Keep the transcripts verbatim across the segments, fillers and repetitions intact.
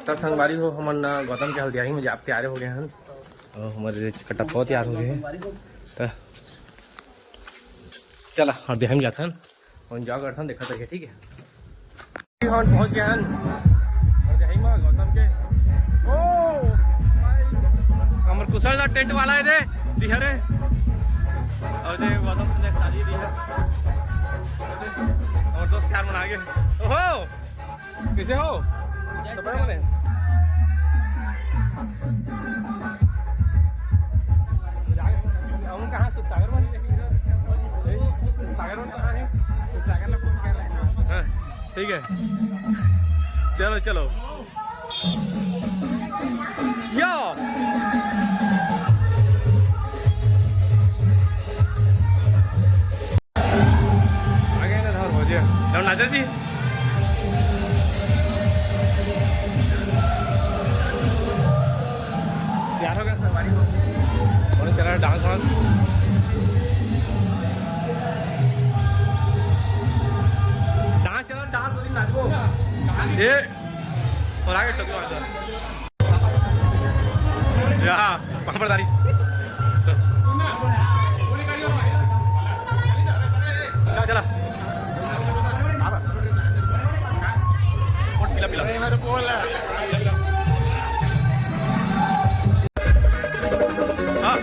त संगवारी हो, हमन न गौतम के हल्दियाही में जाके तैयार हो गए हन। अउ हमर चकटापो तैयार हो गए हे। त चला, हल्दियाही में जाथन, enjoy करथन, देखत रहिए, ठीक है। हमन पहुंच गए हन हल्दियाही में गौतम के। ओ भाई, हमर कुशल दा टेंट वाला हे दे, दिहरे। अउ दे गौतम से एक साड़ी दी है। हमर दोस्त यार मन आ गए। ओहो, कैसे हो? सब बढ़िया बने? हम कहाँ, सुखसागर में? सुखसागर में कहाँ है? सुखसागर में फोन कर रहे हैं। हाँ, ठीक है, चलो चलो। यो, आ गए ना धार भौजी। और नाचा जी, तैयार हो गए संगवारी हो। और चला डांस वांस। डांस चला, डांस वाली नाचबो। ए, और आगे टोपी वाला। या, पापड़दारी। चला, चला। और पीला, पीला। अरे, मैं तो बोल रहा। हाँ।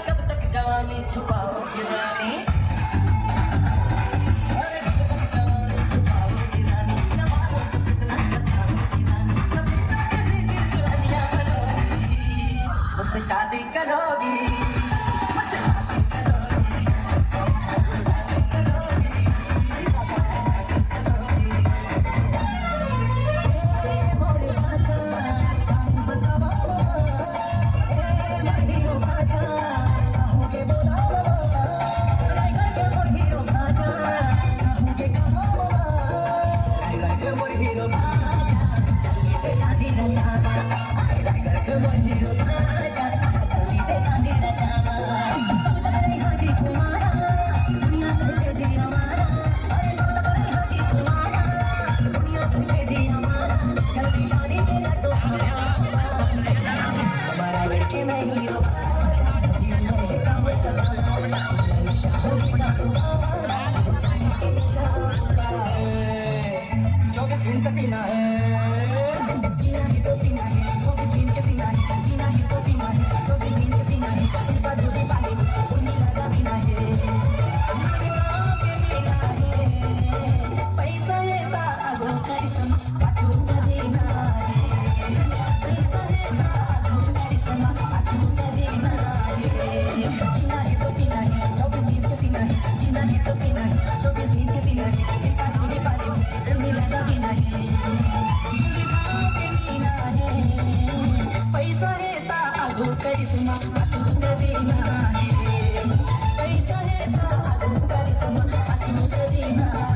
कब तक जवानी छुपाओगी रानी? अरे कब तक जवानी छुपाओगी रानी? जवानों को कितना सताओगी रानी? कब तक ऐसी दिल दुल्हनिया बनोगी? मुझसे शादी करोगी? मुझसे शादी करोगी? चौबीस घंटे सीना है, जीना है तो पीना है, चौबीस घंटे सीना है, जीना है तो पीना है, चौबीस घंटे सीना है, सिर्फ जूही पाले, उर्मिला का बिना है। पैसा है ता अगो करिश्मा, पाछू का देना है। पैसा है ता अगो करिश्मा, पाछू का देना है। जीना है तो पीना है, चौबीस घंटे सीना है, जीना है तो पीना है, चौबीस घंटे सीना है, सिर्फ जूही पाले, उर्मिला का बिना है। पैसा है ता आगू करिश्मा, पाछू न देना है। पैसा है ता आगू करिश्मा, पाछू न देना है।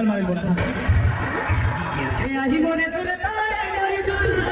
मारे बोला। ए आही मोरे सुरता, ए मोरे सुरता।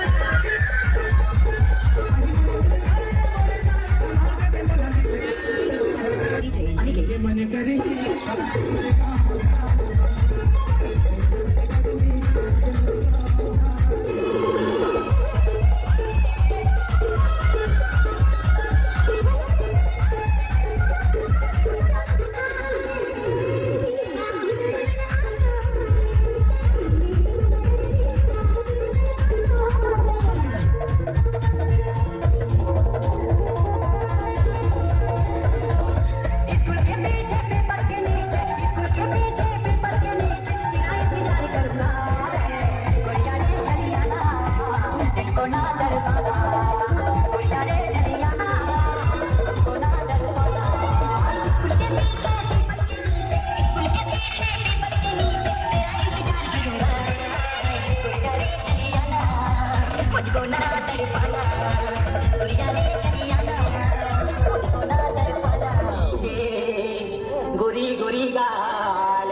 गोरी गोरी गाल,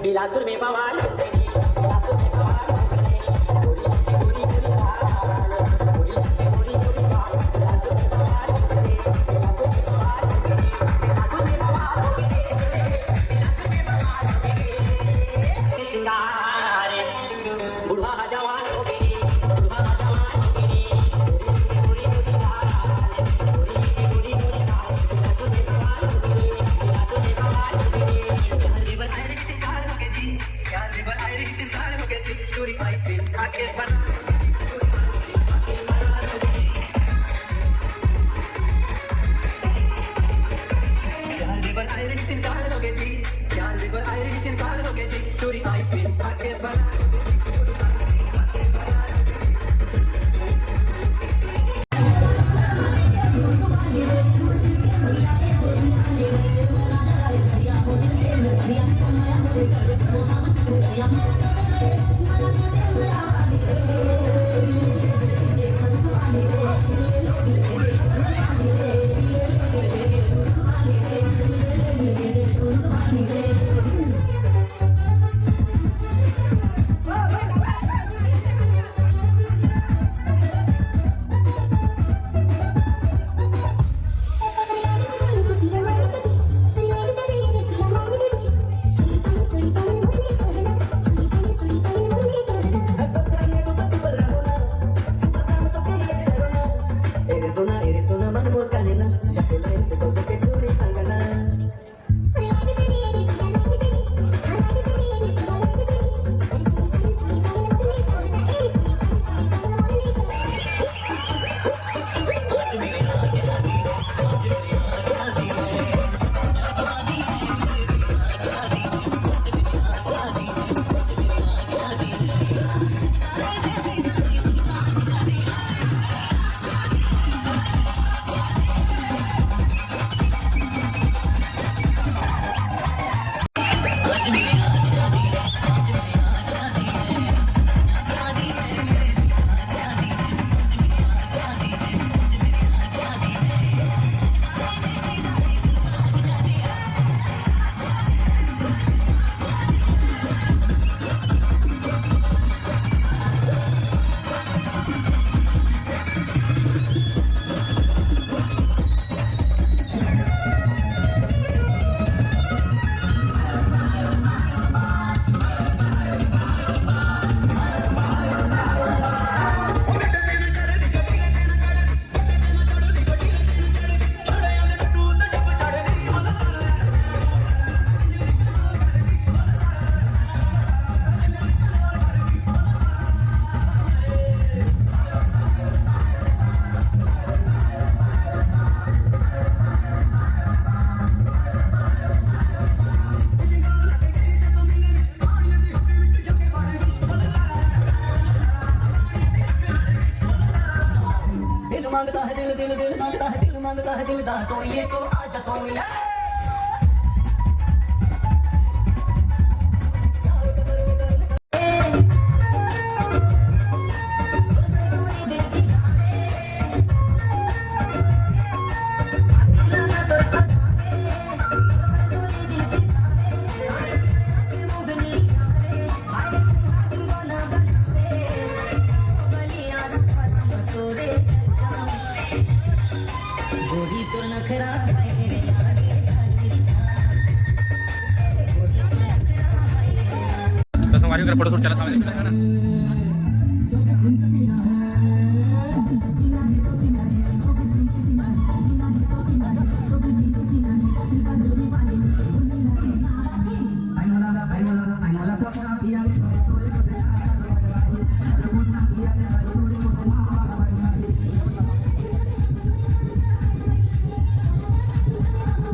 बिलासपुर में बवाल। दिल मांगता है, दिल, दिल, दिल मांगता है, दिल मांगता है, दिल दा सोइए तो आजा सोनिया। अगर फोटो शूट चला था, है ना?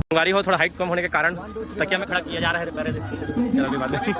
संगवारी हो, थोड़ा हाइट कम होने के कारण तकिया में खड़ा किया जा रहा है। चलो, अभी बात नहीं।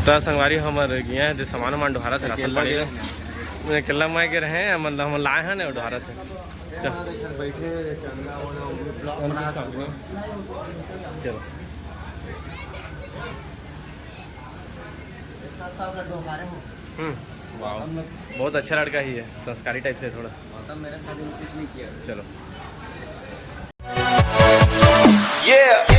त संगवारी, हमर गिया हे, ते सामान उमान डोहारत हे, राशन पानी ला। अकेला मैं के रहे, मतलब हम लाए हैं ना, डोहारत हे। चल। बैठे चंदा वो लोग vlog बना सकते हैं। चलो। इतना सब लड्डू हमारे हो। हम्म, वाह। हम लोग बहुत अच्छा लड़का ही है, संस्कारी टाइप से थोड़ा। गौतम मेरे शादी में कुछ नहीं किया। चलो। Yeah.